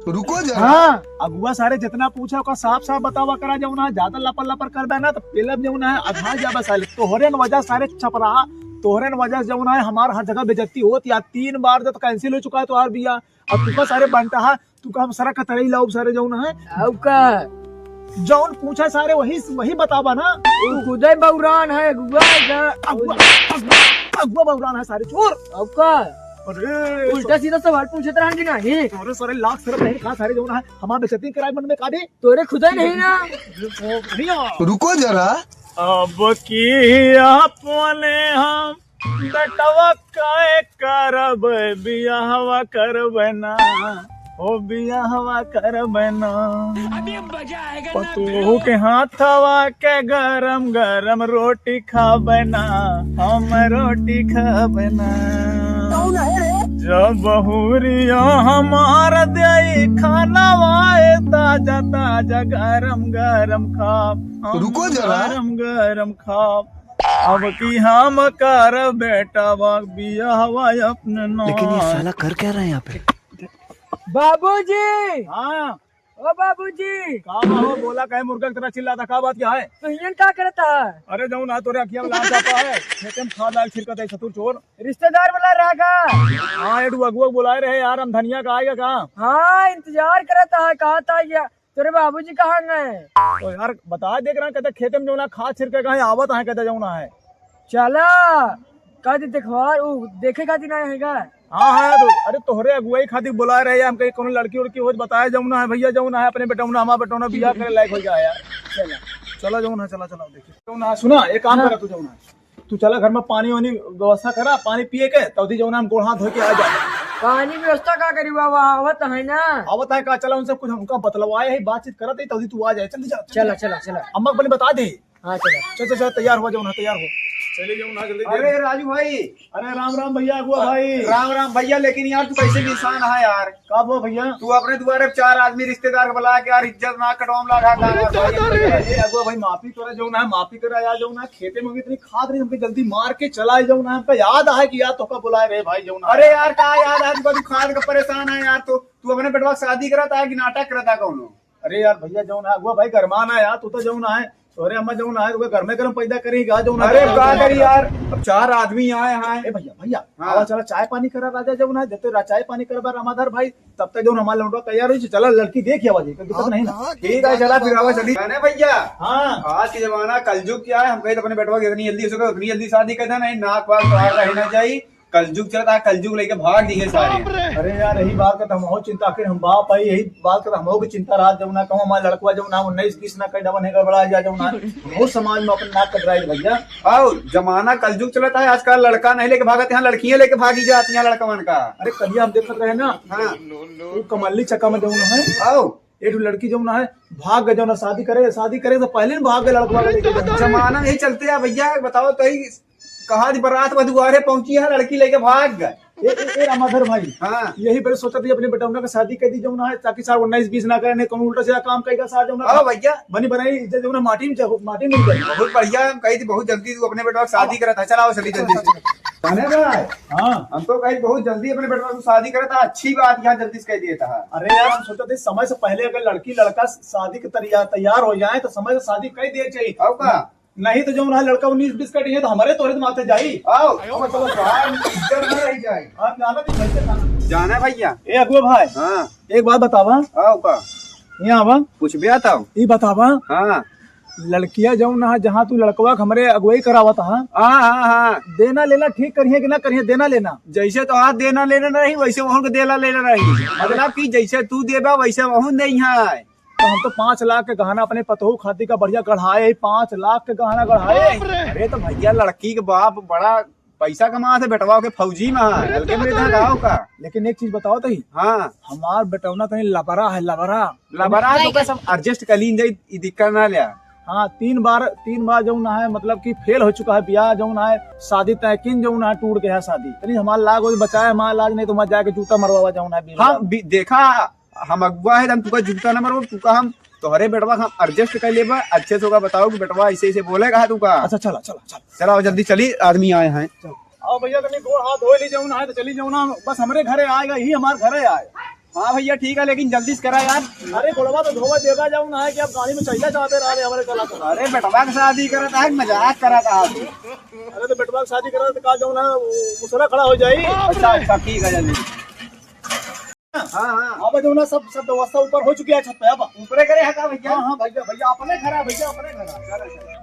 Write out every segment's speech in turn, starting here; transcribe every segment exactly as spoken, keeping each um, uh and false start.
रुको जरा। हाँ, अगुआ सारे जितना पूछा ओका साफ साफ बतावा करा जौन है, ज्यादा लपर लपर करबे ना तो पेलब जौन है, अधा जाबे साले। तोहरे न वजह सारे छपरा, तोहरे न वजह जौन है हमार हर जगह बेइज्जती होत या। तीन बार जब cancel हो चुका है तोहार बिया, अब तुका सारे बनता है, तुका हम सारा कतरई लाउब सारे जौन है। आउ का? जौन पूछा सारे वही, वही बतावा ना। उ खुदे बौरान है, अगुआ है का? अगुआ, अगुआ, अगुआ बौरान है सारे चोर। आउ का? अरे, उल्टा सीधा सवाल पूछत रहन कि नहीं? अरे सारे लाख सरब नहीं खा सारे जौन है, हमार बेइज्जती कराए मन में का दे? तोरे खुदे नहीं ना। भैया। रुको जरा। अब की अपने हम बेटवा काहे करब, बियाहवा करब ना, हो बियाहवा करब ना। अभी मजा आएगा ना। पतोहू के हाथवा के गरम गरम रोटी खाब ना, हम रोटी खाब ना। कौन है रे? जब बहुरिया हमार देई खानवा ए ताजा ताजा गरम गरम खाब, हम रुको जरा। गरम गरम खाब। अब की हम करब बेटवा बियाहवा अपने नाम। लेकिन ये साला कर क्या रहा है यहाँ पे? बाबूजी! हाँ। ओ बाबूजी! का बा हो, बोला काहे मुर्गा की तरह चिल्लाता, का बात क्या है? तो हियन का करता है? अरे जौन है तोरे अखिया में लाग जाता है, खेते में खाद लाग छिड़कत है ससुर चोर। रिश्तेदार बुला रहा का? हाँ, एडू अगुआ बुलाए रहे यार, हम धनिया का आएगा का? हाँ, इंतजार करता है, कहा था ये तोरे बाबूजी कहाँ गए? तो यार, बता दे करा, कहते खेते में जौन है, खाद छिड़के गए, आवत है, कहते जौन है। चला, कह दे देखवार, उ देखे खातिर आए हैं का? हाँ, हाँ, तो, अरे, तोहरे अगुवाई खातिर बुलाए रहे, हम कहीं कोनो लड़की उड़की हो, बताए जौन है, भैया, जौन है, अपने बेटौना, हमार बेटौना बियाह करे लायक हो जाए यार। चला। चला, जौन है, चला, चला, देखिए। जौन है, सुना, एक काम हाँ। करा तू, जौन है। तू चला घर में पानी वानी व्यवस्था करा, पानी पिए के, तौदी जौन हम गोड़ हाथ धो के आ जाए। पानी व्यवस्था का करी बाबा, आवत है ना। आवत है का, चला उनसे कुछ उनका बतलवाए है, बातचीत करत है, तौदी तू आ जाए, जल्दी चला, जल्दी चला, चला। चला, चला। अम्मा को पहले बता दे। हाँ, चला। चल, चल, चल, तैयार हो जाओ ना, तैयार हो। चले जाओ ना, जल्दी, अरे जल्दी। राजू भाई। अरे राम राम भैया, अगुआ भाई। राम राम भैया, लेकिन यार तू कैसे इंसान है यार? का हुआ भैया? तू अपने दुआरे चार आदमी रिश्तेदार के बुला के यार इज्जत ना कटवाम लागा का अरे यार भाई? दादा रे। ए, अगुआ भाई, माफी करा, जौन है, माफी करा यार, जौन है, खेते में इतनी खाद रही, हमके जल्दी मार के चला आए, जौन है, हमका याद आए कि यार तोका बुलाए रहे भाई, जौन है। अरे यार, का याद है तुमको? तू खाद का परेशान है यार, तो तू अपने बेटवा से शादी करत है कि नाटक करत है कौनो? अरे यार भैया, जौन है, अगुआ भाई, गरमा ना यार, तू तो जौन है, तोरे अम्मा जौन है, तोके गरमे गरम पैदा करी, का जौन है, अरे तू का जौन करी है। यार, अब चार आदमी आए हैं। ए भैया, भैया, हाँ। आवा चला चाय पानी करा राजा, जौन है, जब तक रा-, चाय पानी करबा रामाधर भाई, तब तक जौन हमार लौंडवा तैयार होई, चला लड़की देख आवा जी, कोई दिक्कत नहीं ना। ठीक है, चला फिर आवा चली। अरे भैया, हाँ। आज के जमाना कलजुग क्या है, हम कहे तो अपने बेटवा की जितनी जल्दी हो सके उतनी जल्दी शादी कर देना, नहीं नाक वाक तो आग रह ना जाई। कलजुग चलत है, कलजुग लेके भाग दिए सारे। अरे यार, यही बात का तो हमहू चिंता, आखिर हम बाप है, यही बात का तो हमहू की चिंता रहा, जौन ना कहूँ हमारा लड़कवा जौन ना उन्नीस बीस ना कहीं डबल है, गड़बड़ा जा जौन ना, बहुत समाज में अपन नाक कटराई भैया। आओ, जमाना कलजुग चलत है, आजकल लड़का नहीं लेके भागत, यहाँ लड़कियाँ लेके भागी जाती हैं लड़कवन का। अरे कलिया हम देखत रहे ना, हाँ। वो कमल्ली चक्का में जौन है, आओ। एक ठो लड़की जौन है, भाग गए, जौन शादी करे, शादी करे से पहले ही भाग गए लड़कवा के लेके जौन है। जमाना यही चलते है भैया, बताओ तो ही कहा जी, बारात बा दुआरे पहुंची है, लड़की लेके भाग गए। ए, ए, ए, रामाधर भाई, हाँ। यही बड़े सोचत ही अपने बेटौना का शादी कर दी जौन है, ताकि सार उन्नीस बीस ना करे, नहीं कौन उल्टा सीधा काम करेगा सार जौन है। हाँ भैया। बनी बनाई इज्जत जौन है माटी में जाओ, माटी में मिल जाए। बहुत बढ़िया, हम कही थी बहुत जल्दी तू अपने बेटवा की शादी करत है, चलाओ चली जल्दी से। अरे भाई, हाँ। हम तो कही बहुत जल्दी अपने बेटवा की शादी करत है, अच्छी बात यहाँ जल्दी से कह दिया था। अरे यार, हम सोचत ही समय से पहले अगर लड़की लड़का शादी के तैयार, तैयार हो जाए तो समय से शादी कर दिए चाहिए। और का? नहीं तो जौन है लड़का उन्नीस बीस कटी है तो हमारे तोरे माथे जाई। आओ, आओ, चलो, बाहर इज्जत ना रह जाए। आप जाना नहीं, घर से खाना। जाना है भैया। ए अगुआ भाई, हाँ। एक बात बतावा। आओ का? यहाँ आवा। कुछ भी आता हूँ। ई बतावा। हाँ। लड़किया जौन है, जहाँ तू लड़कवा के हमरे अगुवाई करावत हा। हाँ, हाँ, हाँ। देना लेना ठीक करिए कि ना करिए, देना लेना? जैसे तो हाथ देना लेना नहीं, वैसे वहाँ को देना लेना नहीं। मतलब कि जैसे तू देबा, वैसे वहाँ नहीं है। तो हम तो पाँच लाख के गहना अपने पतोहू खातिर का बढ़िया गढ़ाए ही, पाँच लाख के गहना गढ़ाए। बाप रे! अरे तो भैया, लड़की के बाप बड़ा पैसा कमात है, बेटवा के फौजी में है, हल्के में लेता है गाँव का। लेकिन एक चीज बताओ तो ही, हाँ। हमार बेटौना तनी लबरा है, लबरा। लबरा तो का सब adjust कर लीन जाई, ई दिक्कत ना ले। हाँ, तीन बार, तीन बार जौन है, मतलब कि fail हो चुका है बियाह, जौन है शादी तय किन, जौन है टूट गया शादी। तनी हमार लाज बचाए, हमार लाज नहीं तो मत जाके जूता मरवावा जौन है बीस हाँ, बार। बी-, देखा, हम अगुआ है, हम तुका जूता ना मरवाब, तुका हम तोहरे बेटवा हम adjust कर लेबा, अच्छे से ओका बताओ कि बेटवा ऐसे ऐसे बोले कहा तुका। अच्छा, चला, चला, चला। चला, जल्दी चली, आदमी आए हैं। चल। आओ भैया, तनी गोड़ हाथ धोए ली जाऊँ ना, तो चली जाऊँ ना, बस हमरे घरे आएगा, ही हमार घरे आए। हाँ भइया, ठीक है, लेकिन जल्दी से करा यार। अरे, गोड़वा तो धोवा देगा, जउन है कि अब गाड़ी में चइला जाते रहा रे, हमरे चला था। अरे, बेटवा के शादी करत है, मजाक करत है। अरे, तो बेटवा के शादी करत है, तो का जउन है, वो मुसरा खड़ा हो जाई। अच्छा, अच्छा, ठीक है, जल्दी। हाँ, हाँ। अब जउन है, सब, सब व्यवस्था ऊपर हो चुकी है छत पे। अब ऊपरे करे है का भइया? हाँ, हाँ, भइया, भइया, अपने घर है, भइया, अपने घर है।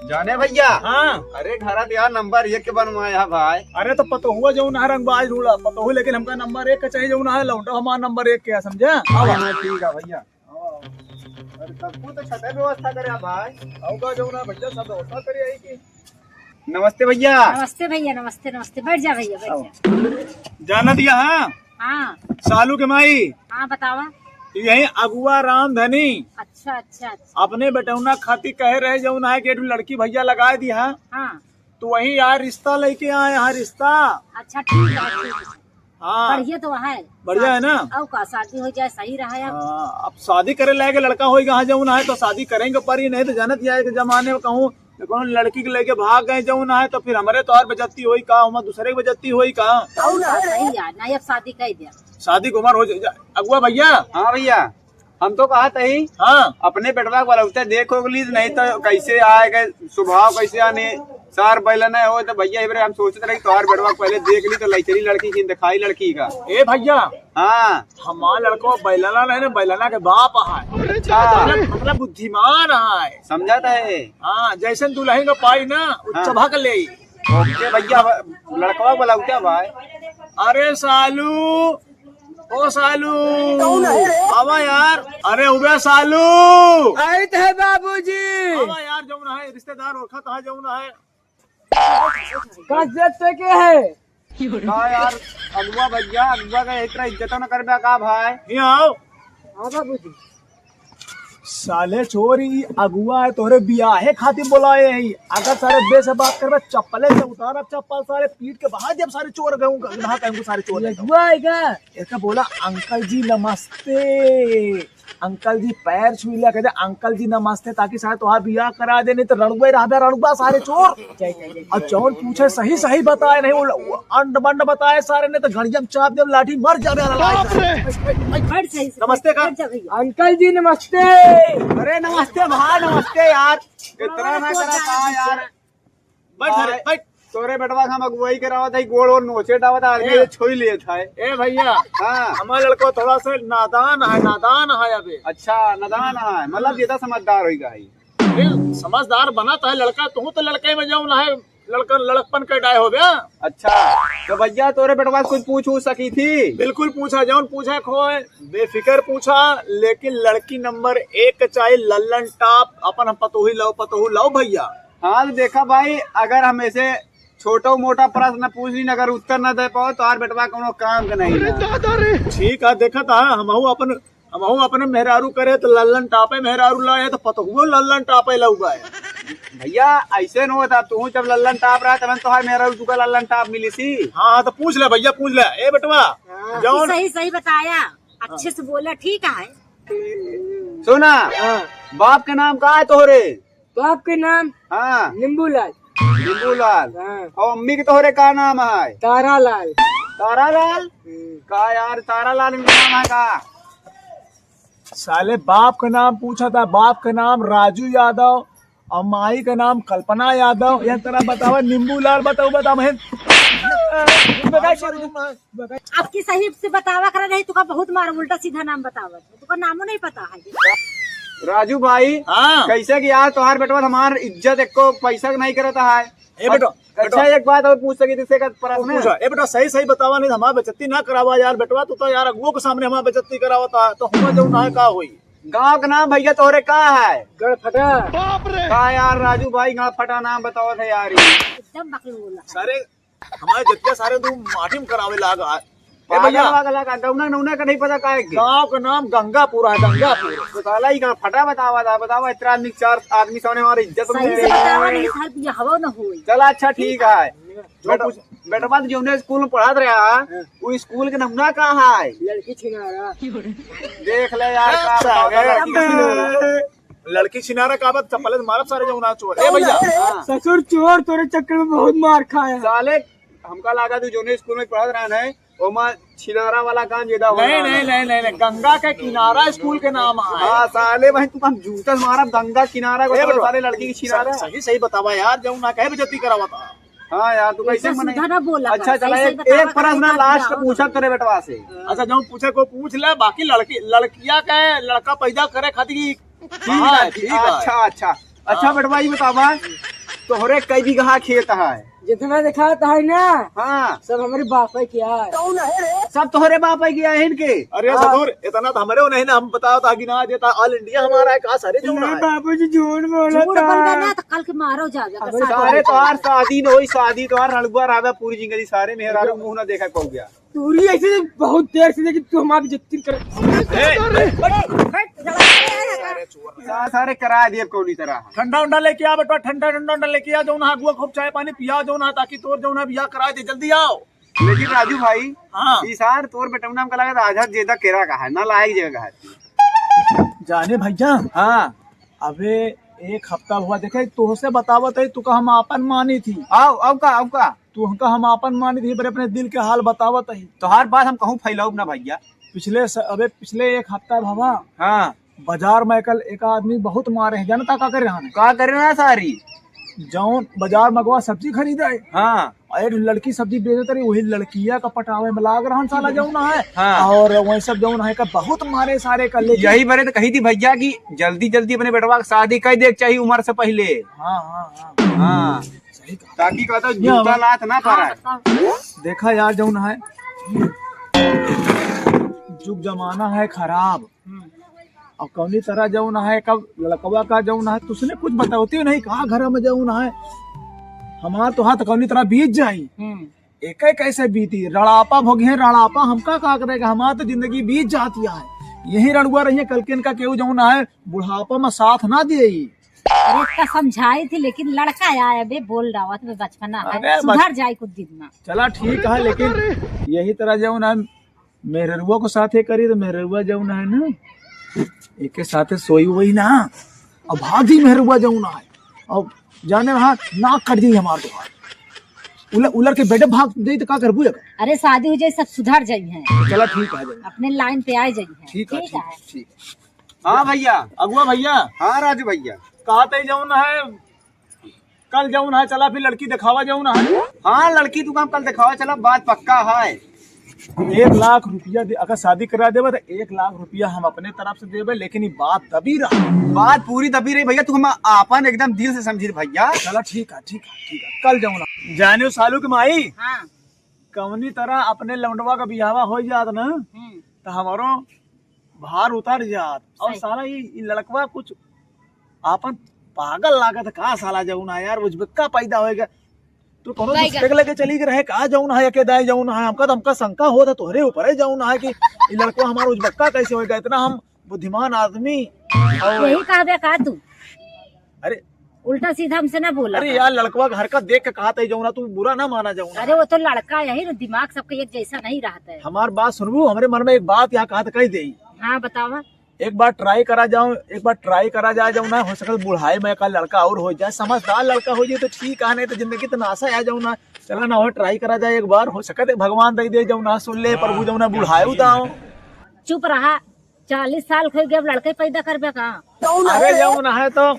जाने भइया। हाँ। अरे, घरा तो यार नंबर एक के बनवाया है भाई। अरे, तो पतोहुआ जउन है रंगबाज ढूंढा, पतोहू लेकिन हमका नंबर एक का चाहिए, जउन है लौंडा हमार नंबर एक के है, समझा? हाँ, हाँ, ठीक है भइया। हाँ। अरे, सब कुछ तो छठे व्यवस्था करे है भाई। अउका जउन है भइया, सब व्यवस्था करे है कि। नमस्ते भइया। नमस्ते भइया, नमस्ते, नमस्ते। बैठ जा भइया, बैठ जा। जानत या, हाँ? हाँ। सालू के माई। हाँ, बतावा। यही अगुआ रामधनी। अच्छा, अच्छा, अच्छा। अपने बेटौना खातिर कहे रहे, जउन है कि एक लड़की भइया लगाए दिया। हाँ। तो वही यार रिश्ता लेके आए हैं, रिश्ता। अच्छा, ठीक है, ठीक है। हाँ। बढ़िया तो है। बढ़िया है ना? अउ का, शादी हो जाए, सही रहा है। हाँ, अब शादी करे लायक लड़का होइगा, हाँ, जउन है तो शादी करेंगे, पर ये नहीं तो जानत या है कि जमाने में कहूँ तो कउनो लड़की के लेके भाग गए जउन है, तो फिर हमरे तोहार बेइज्जती होई का, हमार दूसरे के बेइज्जती होई का? अउ ना, सही है, नहीं, अब शादी कर दे। शादी के उमर हो जा, अगुआ भइया। हाँ भइया, हम तो कहत ही, हाँ। अपने बेटवा के बलौते देख हो ली, नहीं तो कैसे आए गए, स्वभाव कैसे आने, सार बैलना हो, तो भइया, इबरे हम सोचत रही, तोहार बेटवा के पहले देख ली, तो लइचरी लड़की की, दिखाई लड़की का। ए भइया, हाँ। हमार लड़को बैलना नहीं ना, बैलना के बाप है। अच्छा। मतलब, मतलब बुद्धिमान है। समझत है। हाँ, जैसन दुलहिन का पाई ना, उ हाँ। चबक लेई। ओके भइया, लड़कवा बुलाऊ क्या भाई? अरे सालू, ओ सालू, कौन है रे? आवा यार। अरे उबे सालू। आइत है बाबूजी। आवा यार, जउन है रिश्तेदार ओरखत है, जउन है। का इज्जत पे के है? का यार, अगुआ भइया, अगुआ का इतना इज्जत न करबे का भाई? हियाँ आओ। हाँ बाबूजी। साले चोर, ई अगुआ है, तोहरे बियाहे खातिर बोलाए है। अगर सारे बे से बात करबे, चप्पले से उतारब चप्पल, सारे पीट के बाहर जब सारे चोर गए, कहाँ कहेंगे सारे चोर ये हैं। अगुआ है का? इसका बोला, "अंकल जी नमस्ते।" अंकल जी पैर छू लिया, कहते, "अंकल जी नमस्ते," ताकि सारे तोहार बियाह करा दे, नहीं तो रड़ुए रहबे, रड़ुआ सारे चोर। जय, जय, जय, और जय। जौन पूछे सही सही बताए, नहीं वो, वो अंड बंड बताए सारे, नहीं तो घड़िया में चाप दे, लाठी मर जाबे, बाप रे। बैठ सही से, नमस्ते का? बैठ जा भैया। अंकल जी नमस्ते। अरे नमस्ते भाई, नमस्ते यार, इतना ना करा था यार। बैठ रे, भाई, बैठ। तोरे बेटवा के हम अगुवाई करावत है, गोड़ ओड़ नोचे डावत है, आदमी ए। ये छोई लेत है। ए भैया, हाँ। हमार लड़का थोड़ा सा नादान है, नादान है अबे। अच्छा, नादान है, मतलब ज्यादा समझदार होई गा है। अरे, समझदार बनत है लड़का, तू तो लड़के में जौन है, लड़कन, लड़कपन के डाय हो गया। अच्छा, तो भैया तोरे बेटवा से कुछ पूछ, पूछ सकी थी? बिल्कुल पूछा, जौन पूछे खोए, बेफिकर पूछा, लेकिन लड़की नंबर एक चाही, लल्लन टॉप, अपन हम पतोही लाओ, पतोहू लाओ भैया। हाँ, तो देखा भाई, अगर हम ऐसे छोटो मोटा प्रश्न पूछ ली, अगर उत्तर न दे पाओ, तो यार बेटवा कोनो काम के नहीं अरे है। दादा रे। ठीक है, देखत है, हमहू अपन, हमहू अपने मेहरारू करे, तो लल्लन टापे मेहरारू लाए, तो पतहुओ लल्लन टापे लउगा है। भैया, ऐसे न होता, तू जब लल्लन टाप रहा, तब तो हर मेहरारू तुका लल्लन टाप मिली सी। हाँ, हाँ, तो पूछ ले भैया, पूछ ले। ए बेटवा, हाँ। जौन सही, सही बताया, अच्छे से बोला, ठीक है। सुना, हाँ। बाप के नाम का है तोहरे? बाप के नाम हाँ। नींबूलाल। नींबूलाल। हाँ। और अम्मी के तोहरे का नाम है? तारालाल। तारालाल? हम्म। का यार, तारालाल इनका नाम है का? साले बाप का नाम पूछा था, बाप का नाम राजू यादव और माई का नाम कल्पना यादव। यह तरह बतावा, नींबूलाल बताओ, बताओ, मैं आपकी सही से बतावा करे नहीं, तुका बहुत मार, उल्टा सीधा नाम बतावत है, तुका नामो नहीं पता है। राजू भाई, हाँ। कैसे कि यार तोहार बेटवा हमार इज्जत एको पैसा के नहीं करता है। ए बेटो, अच्छा, बेटो। एक बात और पूछ सकी, जैसे का प्रश्न है? पूछा। ए बेटो, सही सही बतावा, नहीं तो हमार बेइज्जती ना करावा यार बेटवा, तू तो यार अगुओ के सामने हमार बेइज्जती करावता है, तो हमार जौन है का होई? गाँव का नाम भैया तोहरे का है? गड़फटा। बाप रे। का यार राजू भाई, गड़फटा नाम बतावत है यार ये। एकदम बकलोल। सारे हमारे जतिया सारे तू माटी में करावे लागा। ए पागल भैया। वागल लागा, गौना नौना का नहीं पता काहे के? गाँव का नाम गंगापुर है, गंगापुर। तो साला ही गड़फटा बतावा था, बतावा इतना आदमी, चार आदमी सामने हमारी इज्जत सही में से है। बतावा, नहीं साहब, ये हवा न होई। चला अच्छा ठीक है। जो बेटवा पूछ, बेटवा तो जौने स्कूल में पढ़त रहा, हाँ। वो स्कूल के नमूना का है? लड़की छिनारा। देख ले यार, का अच्छा, बतावा था, लड़की छिनारा। लड़की छिनारा का बात, चप्पल से मारब सारे जौना चोर। ए भैया। हाँ। ससुर चोर, तोरे चक्कर में बहुत मार खाया। साले, हमका लागा तू जौने स्कूल में पढ़त रहा है, ओमा छिनारा वाला काम ज्यादा हो रहा है। नहीं, नहीं, नहीं, नहीं, गंगा के किनारा स्कूल के नाम है। हाँ, साले भाई, तू हम जूता से मारा, गंगा किनारा को ए, तो बटवा। साले लड़की की छिनारा। सही, सही बतावा यार, जौन ना कहे बेइज्जती करावा था। हाँ यार, तू कैसे मने? सीधा ना बोला कर, अच्छा, चला, सही, सही एक, बतावा एक कर, प्रश्न एक last बात पूछा करे बेटवा से। अच्छा, जौन पूछे को पूछ ले, बाकी लड़की, लड़किया के लड़का पैदा करे खातिर ठीक है, हाँ, ठीक है। अच्छा, अच्छा। अच्छा, हाँ। बेटवा, ई बतावा, तोहरे कई बीघा खेत है? जितना देखात है ना, हाँ। सब हमरे बापे के है। सब तोहरे बापे के है इनके? अरे हाँ। ससुर, इतना तो हमरे नहीं ना, हम बताओ तो आगे ना देता, all India हमारा है, का सारे जौन है? बाबूजी झूठ बोला झूठ था। बोल रहा ना, तो कल के मारो जाओ, जाके अबे सारे तोहार शादी न होई, शादी तोहार रड़ुआ रहबे पूरी जिंदगी, सारे मेहरारू मुंह ना देखा पाऊ गया। तोरी ऐसे बहुत देर से, लेकिन तू हमारी बेइज्जती कर। ए, ए, ए, सा-, सारे करा दिए कौनी तरह। ठंडा उंडा लेके आ बेटा, ठंडा ठंडा उंडा लेके आ, जौन है अगुआ खूब चाय पानी पिया, जौन है ताकि तोर जौन है बियाह करा दे, जल्दी आओ। लेकिन राजू भाई, हाँ। ई सार तोर बेटौना हमका लगा था आधा जेदा केरा का है, ना लायक जगह का है। जाने भैया, हाँ। अबे एक हफ्ता हुआ, देखे तोहसे बतावत है, तू का हम आपन मानी थी। आओ, आओ का, आओ का। तू हमका हम आपन मानी थी, पर अपने दिल के हाल बतावत है। तोहार बात हम कहूँ फैलाऊब ना भैया। पिछले स-, अबे पिछले एक हफ्ता भवा, हाँ। बाजार में कल एक आदमी बहुत मारे हैं, जानता का करे रहन? का करे ना सारी? जौन बाजार में गवा सब्जी खरीदा है। हाँ। और एक लड़की सब्जी बेचत रही, वही लड़किया का पटावे में लाग रहन साला जौन है। हाँ। और वही सब जौन है का बहुत मारे सारे का, लेकिन यही बरे तो कही थी भैया कि जल्दी जल्दी अपने बेटवा के शादी कर दे के चाहिए उम्र से पहले। हाँ, हाँ, हाँ। हाँ। सही कहा। ताकि कहता ये जूता हमारा लात ना पारा है। देखा यार जौन है, जुग जमाना है खराब। हम्म। अब कौनी तरह जौन है, कब लड़कवा का जौन है, तुसने कुछ बतौती नहीं, कहाँ घर में जौन है, हमार तो हाथ कौनी तरह बीत जाई। हम्म। एके कैसे बीती, रड़ापा भोगिहे, रड़ापा हमका का करेगा, हमार तो जिंदगी बीत जाती है। यही रड़ुआ रहिए, कल के इनका केहू जौन है, बुढ़ापा में साथ ना देई। अरे, इतना समझाई थी, लेकिन लड़का आया, अबे बोल रहा था, बचपना है, अरे, बच- सुधर जाए कुछ दिन में। चला, ठीक है, लेकिन यही तरह जौन है, मेहररुआ को साथे करी तो मेहररुआ जौन है ना, एके साथे सोई वही ना, अब भाग दी मेहररुआ जौन है, अब जाने रहा नाक कट जाई हमार तो। उलर, उलर के बेटे भाग जाई तो का करबू एकर? अरे शादी हो जाई, सब सुधर जाई हैं। तो चला ठीक है, जाई। अपने लाइन पे आ जाई हैं। ठीक है, ठीक ठीक, है। ठीक। हाँ भैया। अगुआ भैया। हाँ राजू भैया। कहा तई जौन है, कल जौन है, चला फिर लड़की दिखावा जौन है। हाँ, लड़की तू काम कल दिखावा चला, बात पक्का है। एक लाख रुपया दे, अगर शादी करा देबे तो एक लाख रुपया हम अपने तरफ से देबे, लेकिन ये बात दबी रहा। बात पूरी दबी रही भैया, तू हम आपन एकदम दिल से समझी भैया। चला ठीक है, ठीक है, ठीक है, कल जौन है। जाने सालू के माई, हाँ। कवनी तरह अपने लौंडवा का बियाहवा हो जात ना, हम्म। तो हमारो भार उतर जात। और सही। साला ई, ई लड़कवा कुछ आपन पागल लागत का साला जौन है यार, उजबक्का पैदा होएगा। तू कौनो बैगा। दूसरे के लगे चली गई रहे का जौन है, के दाई जौन है, हमका तो हमका शंका होत है तोहरे ऊपर है जौन है कि ई लड़कवा हमारा उजबक्का कैसे होएगा, इतना हम बुद्धिमान आदमी। और यही कहबे का तू? अरे उल्टा सीधा हमसे ना बोला अरे कर। यार, लड़कवा के हरकत देख के कहा था जौन है, तू बुरा ना माना जौन है। अरे वो तो लड़का यही ना, दिमाग सबके एक जैसा नहीं रहता है। हमार बात सुनबू, हमरे मन में एक बात यहाँ कहा था कह दे। हाँ बतावा। एक बार try करा जाओ, एक बार try करा जाए, जौन है, हो सके तो बुढ़ाई में का लड़का और हो जाए, समझदार लड़का हो जाए तो ठीक है, नहीं तो जिंदगी तो नासा है जौन है। चला ना हो, try करा जाए एक बार, हो सके तो भगवान दे दे जौन है, सुन ले प्रभु जौन है, बुढ़ाई उताओ। चुप रहा, चालीस साल हो गए, अब लड़के पैदा करबे का? अरे जौन है तो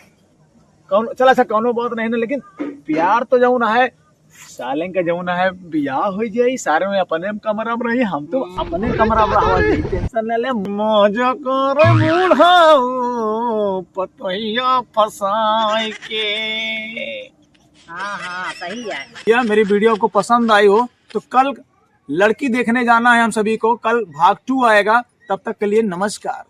कौन, चला अच्छा कौनो बात नहीं ना, लेकिन प्यार तो जौन है सालें के जौन है बियाह हो जाई, सारे में अपने कमरा में रही, हम तो अपने कमरा में रहा जाई, tension ले ले। मजा कर बुढ़ाऊ पतोहिया फसाई के। हाँ, हाँ, सही है। या मेरी video आपको पसंद आई हो तो कल लड़की देखने जाना है हम सभी को, कल भाग two आएगा। तब तक के लिए नमस्कार।